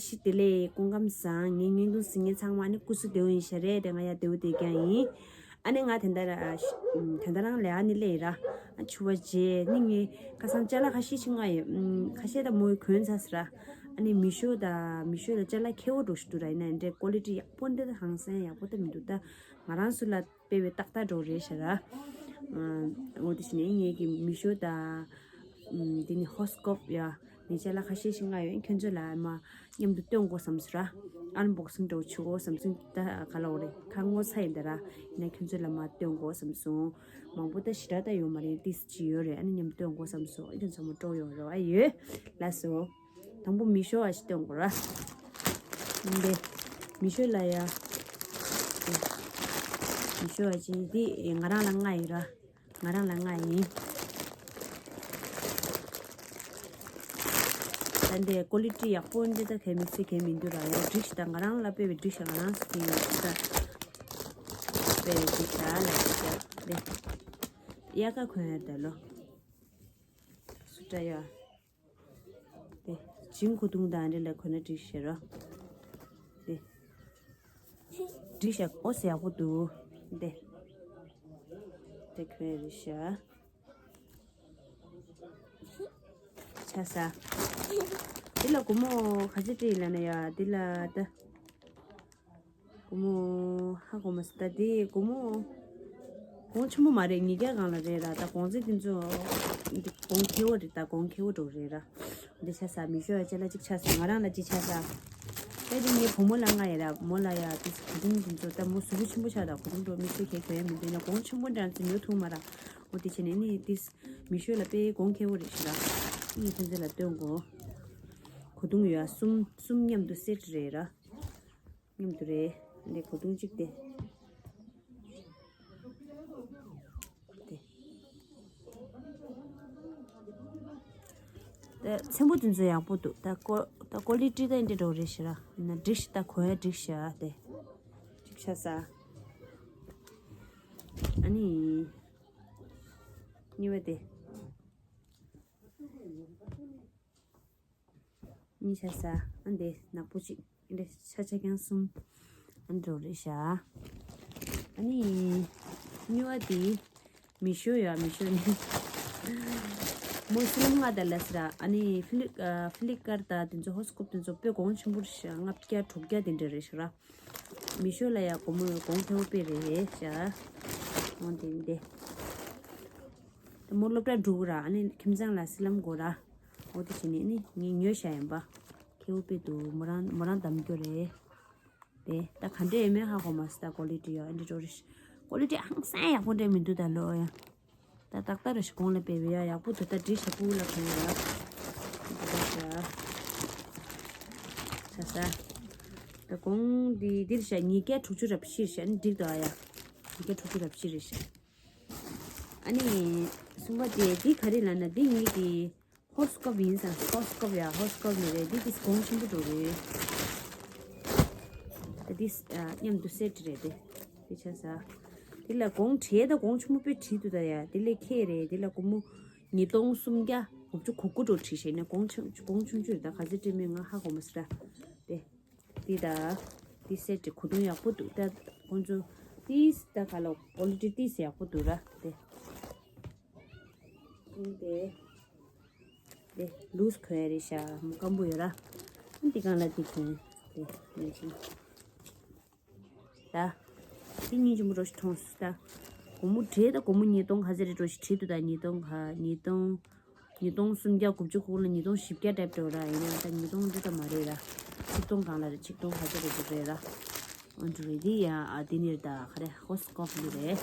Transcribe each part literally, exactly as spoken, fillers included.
ཤི་དེ་ལས་སྐུ་ཁམས་བཟང་། ངའི་བརྙན་ཐུང་གཟིགས་མཁན་ཚང་མ་ནི་སྐུ་གཟུགས་བདེ་བོ་ཡིན་ཤག་རེད་དེ། ང་ཡ་བདེ་བོ་བསྡད་ཀྱང་ཡིན། ཨ་ནི་ང་དེ་འདྲ་ར་ཨ་ཤི་ཨུམ་དེ་འདྲ་རང་ལས་ཨ་ནི་ལས་ར་ཨ་ཆུ་བ་རྗེ་ནི་ངའི་ཁ་སང་ཅ་ལག་ཁ་ཤས་ཤིག་ང་ཡི་ཨུམ་ཁ་ཤས་ད་མོའི་གོན་ཚར་སི་ར། ཨ་ནི་མི་ཤོ་ད་མི་ཤོ་ལ་ཅ་ལག་ཁེ་བོ་འགྲོ་ཤི་འདུག་ར། ཡིན་ན་འདྲའི་ཀོ་ལི་ཊི་ཡག་པོ་འདྲ་ད་ཧང་སང་ཡག་པོ་ད་མི་འདུག་ད་ང་རང་ཚོ་ལ་དཔེ་བའི་ཏག་ཏག་འགྲོ་རེད་ཤག་ར། འོ་དེ་བཞིན་ངེད་ཀྱི་མི་ཤོ་ད་འདི་ནི་ཧོ་སི་ཀོབ་ཡ་ནི་ཅ་ལག་ཁ་ཤས་ཤིག་ང་ཡོད། ཁྱོད་ཚོ་ལ་མ་མཉམ་དུ་སྟོན་དགོས་བསམ་སོང་ར། ཨན་བོག་སིང་འདྲ་བོ་བྱེད་དགོས་བསམ་སོང་། ད་ག་ལ་འོ་རེད། ཁ་ངོ་ཚ་ཡིན་ད་ར། ཡིན་ན་ཁྱོད་ཚོ་ལ་མ་སྟོན་དགོས་བསམ་སོང་། མང་པོ་ད་ཞེ་དྲག་ད་ཡོད་མ་རེད། ཏིས་ཅི་ཡོད་རེད། ཨ་ནི་མཉམ་དུ་སྟོན་དགོས་བསམ་སོང་། ཨ་ཁྱོད་ཚོ་མ་སྤྲོ་ཡོང་རོགས་ཨ་ཡོད། ལགས་སོ། དང་པོ་མི་ཤོ་ཨ་ཞིག་སྟོན་དགོས་ར། འདི་མི་ཤོ་ལ་ཡ། མི་ཤོ་ཨ་ཅི་འདི་ང་རང་ལ་ལྔ་ཡིན་ར། ང་རང་ལ་ལྔ་ཡིན། ད་འདི་ཀོ་ལི་ཊི་ཡག་པོ་འདི་ད་གལ་མི་སྲིད་གལ་མི་འདུག་ར། ཡ་འགྲིག་ཤག་ད་ང་རང་ལ་དཔེ་བའི་འགྲིག་ཤག་ང་རང་སུ་ཡིན་ད་དཔེ་བའི་འགྲིག་ཤག་ལ་འགྲིག་ཤག་འདི་ཡ་ཀ་གོན་ཡ་ད་ལོ་སུ་ཏྲ་ཡ། དེ་བྱིང་ཁུ་ཐུང་དང་འདྲ་ལ་གོན་ན་འགྲིག་ཤག་རོ། དེ་འགྲིག་ཤག་ཨོ་ཟེ་ཡག་པོ་འདུག་དེ་དེ་གོན་རེད་ཤག་ཆ་ས། དེ་ལ་སྒོར་མོ་ག་ཚོད་སྤྲད་ཡིན་ལབ་ན་ཡ་དེ་ལ་ད། སྒོར་མོ་ཧ་གོ་མ་སོང་། ད་དེ་སྒོར་མོ་གོང་ཆེན་པོ་མ་རེད། ཉིས་བརྒྱ་སྒང་ལ་རེད་ར། ད་གོང་ཚད་དེ་ཚོ་གོང་ཁེ་བོ་རེད། ད་གོང་ཁེ་བོ་འགྲོ་རེད་ར། འདི་ཆ་ས་མི་ཤོ་ཡ་ཅ་ལག་གཅིག་ཆ་ས། ང་རང་ལ་གཅིག་ཆ་ས། ད་དེ་ངའི་བུ་མོ་ལ་ལྔ་ཡ་ར། མོ་ལ་ཡ་དེ་གོས་ཐུང་དེ་ཚོ་ད་མོ་གཟུགས་པོ་ཆེན་པོ་ཆགས། ད་གོས་ཐུང་འགྲོ་མི་ཚེ་གས་གོན་ཡ་མི་འདུག་ན་གོང་ཆེན་པོ་འདྲ་ཚོ་ཉོ་ཐུབ་མ་ར། འོ་དེ་བྱས་ནས་ནི་དེ་མི་ཤོ་ལ་དཔེ་གོང་ཁེ་བོ་རེད་ཤག་ར། ངས་ཁྱོད་ཚོ་ལ་སྟོན་གོ་གོས་ཐུང་ཡོད་ཨ་གསུམ་གསུམ་མཉམ་དུ་སེ་ཊི་རེད་ར། མཉམ་དུ་རེད། འདི་གོས་ཐུང་གཅིག་དེ། དེ། དེ་ཚེམ་བུ་དེ་ཚོ་ཡག་པོ་འདུག་ད་ཀོ་ད་ཀོ་ལི་ཊི་ད་འདི་འདྲ་རེད་ཤག་ར། ཡིན་ན་འགྲིག་ཤག་ད་གོན་ཡ་འགྲིག་ཤག་དེ། གཅིག་ཆ་ས། ཨ་ནི། གཉིས་པ་དེ། གཉིས་ཆ་ས། ཨ་འདི་ནག་པོ་གཅིག་འདི་ཆ་ཆ་རྐྱང་གསུམ། ཨ་འདྲ་རེད་ཤག་ཨ་ནི། གཉིས་པ་དེ། མི་ཤོ་ཡ་མི་ཤོ་ནི། མོ་སི་ལམ་ང་ད་ལ་སི་ར། ཨ་ནི་ཕི་ལིག་ཨ་ཕི་ལིག་ཀར་ད་དེ་ཚོ་ཧོ་སི་ཀོབ་དེ་ཚོ་དཔེ་གོང་ཆེན་པོ་རེད་ཤག་ལྔ་བརྒྱ་དྲུག་བརྒྱ་དེ་འདྲ་རེད་ཤག་ར། མི་ཤོ་ལ་ཡ་སྒོར་མོ་གོང་ཁེ་བོ་དཔེ་རེད་ཤག་འོན་ཏེ་འདི། ད་མོ་སློབ་གྲྭ་འགྲོ་གི་ར། ཨ་ནི་ཁྱིམ་ཚང་ལ་སི་ལམ་དགོས་ར། འོ་དེ་བྱས་ནས་ནི་ངས་ཉོས་བཞག་ཡིན་པ། ཁེ་བོ་དཔེ་འདུག་མོ་རང་མོ་རང་འདམ་རྒྱུ་རེད། དེ་ད་ག་འདྲས་ཡོད་མེད་ཧ་གོ་མ་སོང་། ད་ཀོ་ལི་ཊི་ཡོད་ཨ་འདྲས་འགྲོ་རེད། ཀོ་ལི་ཊི་ཧང་སང་ཡག་པོ་འདྲས་མི་འདུག་ད་ལོ་ཡ། ད་ཏག་ཏག་རེད་ཤག་གོང་ལ་དཔེ་བའི་ཡ་ཡག་པོ་འདུག་ད་འདྲས་ཤག་སྤུ་གུ་ལ་གོན་ཡ་ཡ། ཆ་ས། ད་གོང་འདི་འདིར་ཤག་ཉིས་བརྒྱ་དྲུག་ཅུ་རེ་བཞི་ཤག་འདི་འགྲིག་འདུག་ཨ་ཡ། ཉིས་བརྒྱ་དྲུག་ཅུ་རེ་བཞི་རེད་ཤག་ཨ་ནི། གསུམ་པ་དེ་འདི་ག་རེ་ལབ་ན་འདི་ངེད་ཀྱི་ཧོ་སི་ཀོབ་ཡིན་ཙང་། ཧོ་སི་ཀོབ་ཡ་ཧོ་སི་ཀོབ་ནི་རེད། འདི་དེ་གོང་ཆེན་པོ་འགྲོ་རེད། ད་འདི་མཉམ་དུ་སེ་ཊི་རེད་དེ། དེ་ཆ་ས། དེ་ལ་གོང་བྲིས་ད་གོང་ཆེན་པོ་དཔེ་བྲིས་འདུག་ད་ཡ། དེ་ལས་ཁེ་རེད། དེ་ལ་སྒོར་མོ་ཉིས་སྟོང་སུམ་བརྒྱ་དགུ་བཅུ་གོ་དགུ་འགྲོ་བྲིས་ཤག་ནས་གོང་ཆུང་གོང་ཆུང་ཆུང་རེད། ད་ག་ཚོད་སྤྲད་མིན་ང་ཧ་གོ་མ་སོང་ད། དེ། འདི་ད། འདི་སེ་ཊི་གོས་ཐུང་ཡག་པོ་འདུག་ད་ཁོང་ཚོ་ཏིས་ད་ག་ལ་ཀོ་ལི་ཊི་ཏིས་ཡག་པོ་འདུག་ར་དེ། འདི་དེ་ལུས་གོན་ཡ་རེད་ཤག་མོ་སྐམ་པོ་ཡོད་ར། འདི་སྒང་ལ་འདི་གོན་དེ་ཉིན་ཅིག་ད། འདི་སྙིང་རྗེ་མོ་འགྲོ་ཞིག་མཐོང་སོང་ད། སྒོར་མོ་བྲིས་ད་སྒོར་མོ་ཉིས་སྟོང་ག་ཚོད་རེད་འགྲོ་ཞིག་བྲིས་འདུག་ད་ཉིས་སྟོང་ག་ཉིས་སྟོང་། ཉིས་སྟོང་སུམ་བརྒྱ་དགུ་བཅུ་གོ་དགུ་ལ་ཉིས་སྟོང་བཞི་བརྒྱ་འདྲ་པོ་འགྲོ་ར། ཡིན་ན་ད་ཉིས་སྟོང་འདི་ཙམ་མ་རེད་ར། ཆིག་སྟོང་སྒང་ལ་རེད། ཆིག་སྟོང་ག་ཚོད་རེད་འགྲོ་རེད་ར། འོ་འདྲ་རེད། འདི་ཡ་ཨ་འདི་ནི་རེད་ད་ག་རེ་ཧོ་སི་ཀོབ་འདི་རེད།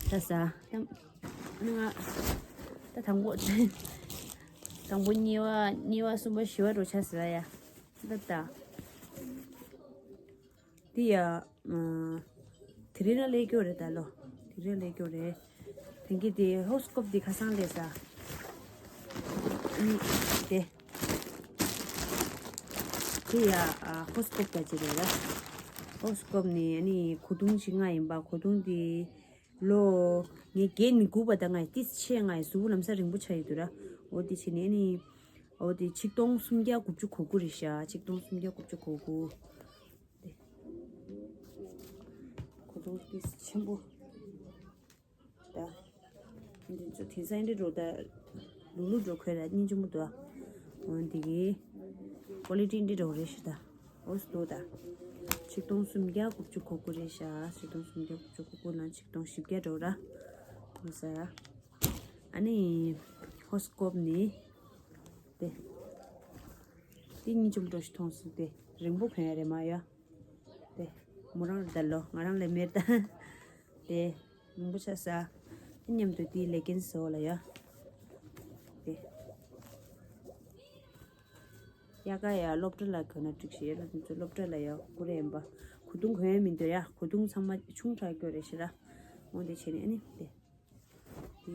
ད་ས་ད་ང་ད་དང་པོ་དང་པོ་གཉིས་པ་གཉིས་པ་གསུམ་པ་བཞི་པ་འགྲོ་ཆ་ཟེར་ཡ་ད་ད། འདི་ཡ། དེ་རིང་ལ་སླེབས་རྒྱུ་རེད་ད་ལོ། དེ་རིང་སླེབས་རྒྱུ་རེད། དེང་གི་དེ་ཧོ་སི་ཀོབ་འདི་ཁ་སང་སླེབས་ས། ཨ་ནི་དེ། དེ་ཡ་ཧོ་སི་ཀོབ་ད་ཅི་རེད་ལ། ཧོ་སི་ཀོབ་ནི་ཨ་ནི་གོས་ཐུང་ཞིག་ལྔ་ཡིན་པ། གོས་ཐུང་དེ་ལོ་ངས་བརྒྱད་ནས་དགུ་བ་ད་ང་ཡི་ཏིས་ཆེ་ང་ཡི་གཟུགས་པོ་ལམ་སང་རིང་པོ་ཆགས་ཡོད་དུས་ར། འོ་དེ་བྱས་ནས་ཨ་ནི། འོ་དེ་ཆིག་སྟོང་སུམ་བརྒྱ་དགུ་བཅུ་གོ་དགུ་རེད་ཤག་ཆིག་སྟོང་སུམ་བརྒྱ་དགུ་བཅུ་གོ་དགུ། དེ་གོ་ལོང་ཏིས་ཆེན་པོ། ད། འདི་ཚོ་དེང་སང་འདི་འགྲོ་ད། ལུག་ལུག་འགྲོ་ཁོས་ད་སྙིང་རྗེ་མོ་འདུག་ཨ། འོ་འདི་གི་ཀོ་ལི་ཊི་འདི་འགྲོ་རེད་ཤག་ད། འོ་སུ་འདུག་ད། ཆིག་སྟོང་སུམ་བརྒྱ་དགུ་བཅུ་གོ་དགུ་རེད་ཤག་ཆིག་སྟོང་སུམ་བརྒྱ་དགུ་བཅུ་གོ་དགུ་ནང་ཆིག་སྟོང་བཞི་བརྒྱ་འགྲོ་ར། འོ་ས། ཨ་ནི། ཧོ་སི་ཀོབ་ནི། དེ། དེ་སྙིང་རྗེ་མོ་འགྲོ་ཞིག་མཐོང་སོང་དེ། རིང་པོ་གོན་ཡ་རེད་མ་ཡ། དེ། མོ་རང་ལ་ད་ལོ་ང་རང་ལ་མེད་ད། དེ། མང་པོ་ཆགས་ས། དེ་མཉམ་དུ་དེའི་ལེ་གིན་སི་འོག་ལ་ཡ། དེ། དབྱར་ཁ་ཡ་སློབ་གྲྭ་ལ་གོན་ན་འགྲིག་ཤེས་ཡོད་ལ་དེ་ཚོ་སློབ་གྲྭ་ལ་ཡ་གོ་རེད་ཡིན་པ། གོས་ཐུང་གོན་ཡ་མི་འདུག་ཡ། གོས་ཐུང་ཚང་མ་ཆུང་དྲགས་སྐྱོ་རེད་ཤི་ར། འོ་དེ་བྱས་ནས་ཨ་ནི་དེ། དེ་ད།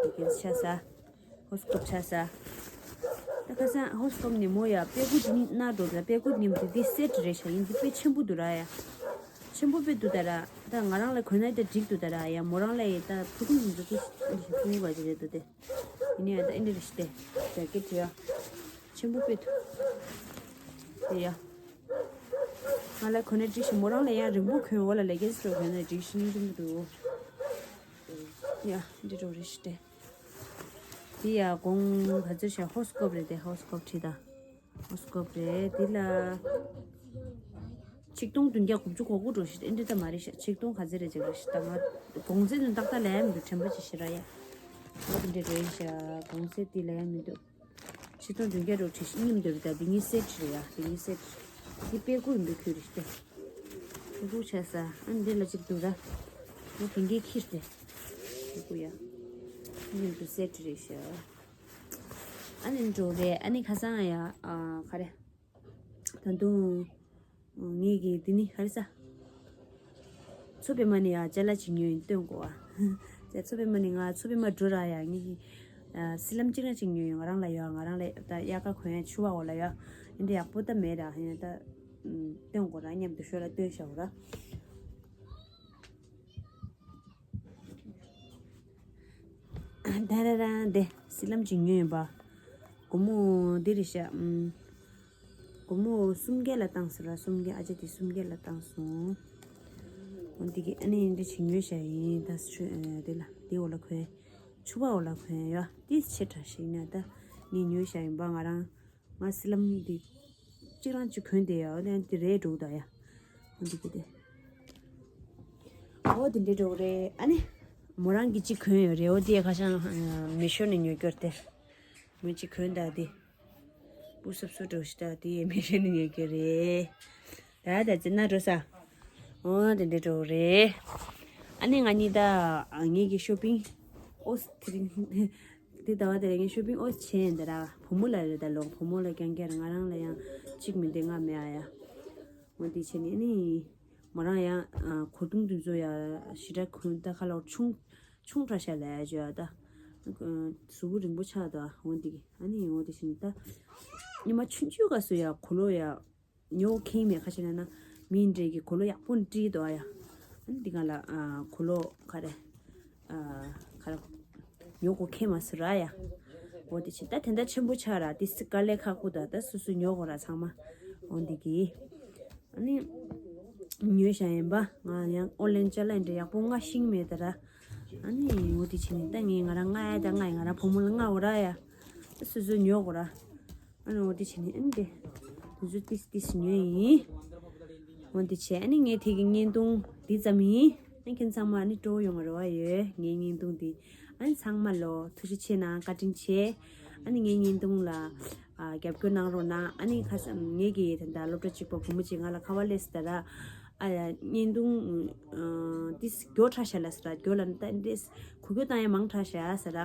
དེ་གལ་ཆ་ས། ཧོ་སི་ཀོབ་ཆ་ས། ད་ཁ་སང་ཧོ་སི་ཀོབ་ནས་མོ་ཡ་པད་ཀུ་དེ་ནི་སྣ་འགྲོ་ད། པད་ཀུ་ནི་མོ་དེ་དེ་སེ་ཊི་རེད་ཤག་ཡིན་དེ་དཔེ་ཆེན་པོ་འདུག་ར་ཡ། ཆེན་པོ་དཔེ་འདུག་ད་ར། ད་ང་རང་ལ་གོན་ན་ད་འགྲིག་འདུག་ད་ར་ཡ། མོ་རང་ལ་ཡི་ད་ཕུ་ཐུང་ཡིན་འདུག་དེ་ཕུ་ཐུང་བ་ཅི་རེད་འདུག་དེ། ཡིན་ཡ་ད་ཨེ་འདྲ་རེད་ཤི་དེ། ཇེ་ཀེ་ཊི་ཡ། ཆེན་པོ་དཔེ་འདུག་དེ་ཡ། ང་ལ་གོན་ན་འགྲིག་ཤི། མོ་རང་ལ་ཡང་རིང་པོ་གོན། འོག་ལ་ལེ་གིན་སི་རོ་གོན་ན་འགྲིག་ཤི་ནི་འགྲིག་མི་འདུག་ཡ་འདི་འགྲོ་རེ་ཤི་སྟེ། འདི་ཡ་གོང་ག་ཚོད་ཤ། ཧོ་སི་ཀོབ་རེད་དེ། ཧོ་སི་ཀོབ་ཁྲིད་ད། ཧོ་སི་ཀོབ་རེད་འདི་ལ། ཆིག་སྟོང་བདུན་བརྒྱ་དགུ་བཅུ་གོ་དགུ་འགྲོ་ཤི་སྟེ། འདི་ད་མ་རེད་ཤ། ཆིག་སྟོང་ག་ཚོད་རེད་ཅིག་རེད་ཤི་ད། ང་གོང་ཚད་ནི་ཏག་ཏག་ལ་ཡ་མི་འདུག་དྲན་པ་ཅིག་ཤི་ར་ཡ། ང་འདི་འདྲ་རེད་ཤ། གོང་ཚད་འདི་ལ་ཡ་མི་འདུག་ཆིག་སྟོང་བདུན་བརྒྱ་རོ་ཁྲི་ཤི་སྙིམ་འདོད་ད། འདི་གཉིས་སེ་ཊི་རེད་ཡ། འདི་གཉིས་སེ་ཊི་རེད། འདི་པད་ཀུ་ཡིན་པའི་ཁུལ་རེད་ཤི་ཏེ། པད་ཀུ་ཆ་ས། ཨ་འདི་ལ་ཅིག་འདུག་ར། འདི་དེང་གི་ཁྱེར་ཏེ། པད་ཀུ་ཡ། འདི་འདུག་སེ་ཊི་རེད་ཤག་ཨ་ནི་འགྲོ་རེད། ཨ་ནི་ཁ་སང་ཡ། ཨ་ག་རེ། ད་དུང་། ངེད་ཀྱིས་འདི་ནི་ཧ་རི་ས། མཚོ་པདྨ་ནས་ཡ་ཅ་ལག་ཅིག་ཉོས་ཡིན་སྟོན་གོ་ཨ། ཅ་མཚོ་པདྨ་ནས་ང་མཚོ་པདྨ་འགྲོ་ར་ཡ། ངེད་ཀྱིས་ཨ་སི་ལམ་གཅིག་ར་ཅིག་ཉོས་ཡིན། ང་རང་ལ་ཡ། ང་རང་ལ་ད་དབྱར་ཁ་གོན་ཡ་ཕྱུ་པ་འོག་ལ་ཡ། ཡིན་འདི་ཡག་པོ་ད་མེད་ར། ཡིན་ད་སྟོན་གོ་ར། མཉམ་དུ་ཤོ་ལ་སྟོན་བྱ་འོ་ར། ད་ར་ར་འདི་སི་ལམ་ཅིག་ཉོས་ཡིན་པ། སྒོར་མོ་འདི་རེད་ཤག་ཨུམ། སྒོར་མོ་སུམ་བརྒྱ་ལ་བཏང་སོང་ར། སུམ་བརྒྱ། ཨ་ཅེ་དེ་སུམ་བརྒྱ་ལ་བཏང་སོང་། འོ་འདི་གི་ཨ་ནི་འདི་ཅིག་ཉོས་བཞག་ཡིན། ད་སུ་འདི་ལ་འདི་འོག་ལ་གོན། ཕྱུ་པ་འོག་ལ་གོན་ཡ། འདི་ཆེ་དྲགས་ཤིག་ན་ད་ངས་ཉོས་བཞག་ཡིན་པ། ང་རང་ང་སི་ལམ་འདི་གཅིག་རང་གཅིག་གོན་བསྡད་ཡ། འོ་ལན་འདི་རེད་འགྲོ་ད་ཡ། འོ་འདི་གི་དེ། འོ་འདི་འདྲས་འགྲོ་རེད། ཨ་ནི་མོ་རང་གི་གཅིག་གོན་ཡོད་རེད། འོ་འདི་ཁ་སང་མི་ཤོ་ནས་ཉོས་ཀྱོར་དེ། མོ་གཅིག་གོན་ད་དེ། སྤུ་སུབ་སུབ་འགྲོ་ཤི་ད་དེ་མི་ཤོ་ནས་ཉོས་ཀྱོར་རེད། ད་ད་ཙི་ན་འགྲོ་ས། འོ་དེ་འདྲ་འགྲོ་རེད། ཨ་ནི་ང་གཉིས་ད་ངེད་ཀྱི་ཤོ་པིང་ཨོ་སི་དེ་རིང་དེ་ཟླ་བ་དེ་རིང་ངས་ཤོ་པིང་ཨོ་སི་བྱས་ཡིན་ད་ར། བུ་མོ་ལ་རེད་ད་ལོ། བུ་མོ་ལ་རྐྱང་རྐྱང་རེད། ང་རང་ལ་ཡང་གཅིག་མིན་ཏེ་ལྔ་མེད་ཨ་ཡ། འོ་དེ་བྱས་ནས་ཨ་ནི་མོ་རང་ཡང་གོས་ཐུང་དེ་ཚོ་ཡ་ཞེ་དྲག་གོན་ད་ཁ་ལོ་ཆུང་ཆུང་དྲགས་ཤག་ལ་ཡ་བརྗོད་ཨ་ད། གཟུགས་པོ་རིང་པོ་ཆགས་ད། འོ་དེ་གི་ཨ་ནི་འོ་དེ་བྱས་ནས་ད་ཉི་མ་ཆུང་ཆུང་སྐབས་སུ་ཡ་གོས་ལོག་ཡ། ཉོ་མཁན་མེད། ཁ་ཤས་ན་ན་མི་འདྲ་གི་གོས་ལོག་ཡག་པོ་འདྲ་འདུག་ཡ། ཨ་ནི་འདི་ག་ལ་ཨ་གོས་ལོག་ག་རེ་ཨ་ག་རེ་ཉོ་དགོས་མཁན་མ་སུ་ར་ཡ། འོ་དེ་བྱས་ད་དེ་འདྲ་ཆེན་པོ་ཆགས་ར། དེ་སི་དཀའ་ལས་ཁག་པོ་ད། ད་སོ་སོ་ཉོ་དགོས་ར་ཚང་མ། འོ་འདི་གི་ཨ་ནི་ཉོས་བཞག་ཡིན་པ། ང་ཡང་ཨོན་ལན་ཅ་ལག་འདྲ་ཡག་པོ་མངགས་ཤེས་མེད་ད་ར། ཨ་ནི་འོ་དེ་བྱས་ནས་ད་ངས་ང་རང་མངགས་ཡ་ད་མངགས་ཡིན། ང་རང་བུ་མོ་ལ་མངགས་འོ་ར་ཡ། ད་སོ་སོ་ཉོ་དགོས་ར། ཨ་ནི་འོ་དེ་བྱས་ནས་ཨ་ནི་དེ། དུས་ཚོད་ཏིས་ཏིས་ཉོས་ཡིན། འོ་དེ་བྱས་ཨ་ནི་ངས་དེ་གི་བརྙན་ཐུང་འདི་ཙམ་ཡིན། ཨ་ནི་ཁྱེད་ཚང་མ་ཨ་ནི་སྤྲོ་བོ་ཡོང་བ་རེ་བ་ཡོད། ངའི་བརྙན་ཐུང་འདི། ཨ་ནི་ཚང་མ་ལོ་ཐུགས་རྗེ་ཆེ་གནང་། བཀའ་དྲིན་ཆེ། ཨ་ནི་ངའི་བརྙན་ཐུང་ལ་ཨ་རྒྱབ་སྐྱོར་གནང་རོགས་གནང་། ཨ་ནི་ཁ་སང་ངེད་ཀྱི་ད་ལྟ་སློབ་གྲྭ་གཅིག་པ་བུ་མོ་གཅིག་ང་ལ་ཁ་པར་སླེབས་སོང་ད་ར། ཨ་ཡ་བརྙན་ཐུང་ཨ་ཏིས་མགྱོགས་དྲགས་ཤག་ལབ་སོང་ར། མགྱོགས་ལ་ད་འདྲེས་གོ་རྒྱུ་བཏང་ཡ་མང་དྲགས་ཤག་ཟེར་ར།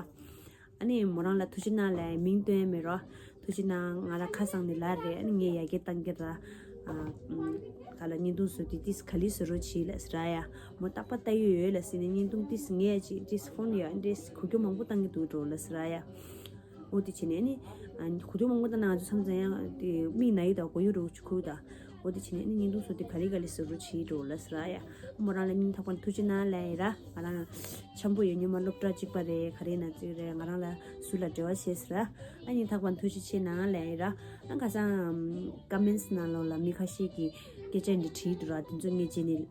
ཨ་ནི་མོ་རང་ལ་ཐུགས་རྗེ་གནང་ལབ། མིང་བཏོན་ཡ་མེད་རོ། ཐུགས་རྗེ་གནང་། ང་རང་ཁ་སང་ནས་ལབ་རེད། ཨ་ནི་ངས་ཡར་རྒྱས་གཏང་གི་ར། ཨ་ཨ་ག་ལ་བརྙན་ཐུང་བཟོ་དུས་ཏིས་ག་ལེར་བཟོ་རོགས་བྱེད་ལབ་ཟེར་ར་ཡ། མོ་རྟག་པར་ལྟ་ཡོད་ཡོད་ལབ་ཟེར་ནས་བརྙན་ཐུང་ཏིས་ངས་ཅིག་ཏིས་ཕོན་ཡ་འདྲེས་གོ་རྒྱུ་མང་པོ་བཏང་གི་འདུག་འགྲོ་ལབ་ཟེར་ར་ཡ། འོ་དེ་བྱས་ནས་ཨ་ནི་ཨ་གོ་རྒྱུ་མང་པོ་བཏང་ན་ང་ཚོ་མཚམས་མཚམས་ཡང་དེ་མིག་ན་ཡི་དང་གོ་ཡུ་རོགས་ཆུ་ཁུ་དང་། འོ་དེ་བྱས་ནས་ནི་བརྙན་ཐུང་བཟོ་དེ་ག་རེ་ག་ལེ་བཟོ་རོགས་བྱེད་འགྲོ་ལ་ཟེར་ཡ། མོ་རང་ལ་སྙིང་ཐག་པ་ནས་ཐུགས་རྗེ་གནང་ལབ་ཡིན་ར། ང་རང་འཆམ་པོ་ཡོད་ཉི་མ་སློབ་གྲྭ་གཅིག་པ་རེད། ག་རེ་ན་ཅིག་རེད། ང་རང་ལ་སུ་ལ་འབྲེལ་བ་བྱས་ཟེར་ར། ཨ་སྙིང་ཐག་པ་ནས་ཐུགས་རྗེ་ཆེ་གནང་ལབ་ཡིན་ར། ཨ་ཁ་སང་ཀ་མེན་སི་ནང་ལོགས་ལ་མི་ཁ་ཤས་ཀྱིས་སྐད་ཆ་འདི་བྲིས་འདུག་ར། དེ་ཚོ་ངས་བརྗེད་ནས་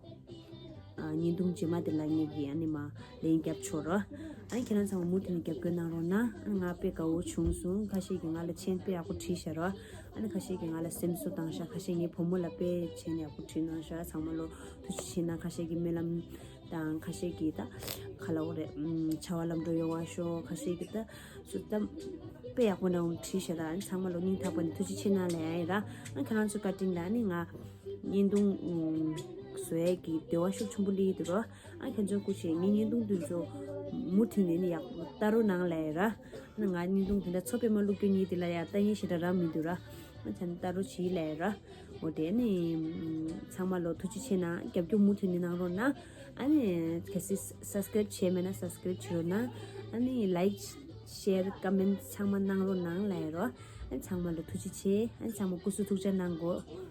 ཨ་བརྙན་ཐུང་རྗེས་མ་དེ་ལ་ངས་ཀྱིས་ཨ་ནི་མ་ལན་རྒྱབ་ཆོག་ར། ཨ་ནི་ཁྱེད་རང་ཚང་མ་མུ་མཐུད་ནས་རྒྱབ་སྐྱོར་གནང་རོགས་གནང་། ཨ་ནི་ང་དཔེ་དགའ་བོ་བྱུང་སོང་། ཁ་ཤས་ཀྱིས་ང་ལ་མཆན་དཔེ་ཡག་པོ་བྲིས་ཤག་ར། ཨ་ནི་ཁ་ཤས་ཀྱིས་ང་ལ་སེམས་གསོ་བཏང་ཤག་ཁ་ཤས་ངའི་བུ་མོ་ལ་དཔེ་མཆན་ཡག་པོ་བྲིས་གནང་ཤག་ཚང་མ་ལོ་ཐུགས་རྗེ་ཆེ་གནང་། ཁ་ཤས་ཀྱིས་སྨོན་ལམ་དང་ཁ་ཤས་ཀྱིས་ད་ག་ལབ་དགོས་རེད། ཨམ་བྱ་བ་ལམ་འགྲོ་ཡོང་བ་ཤོག་ཁ་ཤས་ཀྱིས་ད་སུ་ད་དཔེ་ཡག་པོ་གནང་བྲིས་ཤག་ད་ཨ་ནི་ཚང་མ་ལོ་སྙིང་ཐག་པ་ནས་ཐུགས་རྗེ་ཆེ་གནང་ལབ་ཡ་ཡིན་ར། ཨ་ནི་ཁྱེད་རང་ཚོ་བཀའ་དྲིན་ལ་ཨ་ནི་ང་བརྙན་ཐུང་ཨམ་བཟོ་ཡས་ཀྱི་འདོད་པ་ཤུགས་ཆེན་པོ་སླེབས་ཀྱི་འདུག་ར། ཨ་ཁྱེད་ཚོ་སྐུ་མཁྱེན། ངའི་བརྙན་ཐུང་དེ་ཚོ་མུ་མཐུད་ནས་ནི་ཡག་ལྟ་རོགས་གནང་ལབ་ཡ་ར། ང་བརྙན་ཐུང་དེ་འདྲ་ཚོ་པད་མ་བླུག་རྒྱུ་གཉིས་དེ་ལ་ཡ་ལྟ་ཉན་ཞེ་དྲག་རག་མི་འདུག་ར། ཨ་ཚང་ལྟ་རོགས་བྱེད་ལབ་ཡ་ར། འོ་དེ་ནི་ཚང་མ་ལོ་ཐུགས་རྗེ་ཆེ་གནང་། རྒྱབ་སྐྱོར་མུ་མཐུད་ནས་གནང་རོགས་གནང་། ཨ་ནི་གལ་སྲིད་སབ་སི་ཀ་རེབ་བྱས་མེད་ན་སབ་སི་ཀ་རེབ་བྱེད་རོགས་གནང་། ཨ་ནི་ལའིཀ་ཤེར་ཀ་མེན་ཚང་མ་གནང་རོགས་གནང་ལབ་ཡ་ར། ཨ་ནི་ཚང་མ་ལོ་ཐུགས་རྗེ་ཆེ། ཨ་ནི་ཚང་མ་སྐུ་གཟུགས་ཐུགས་ཅག་གནང་དགོས།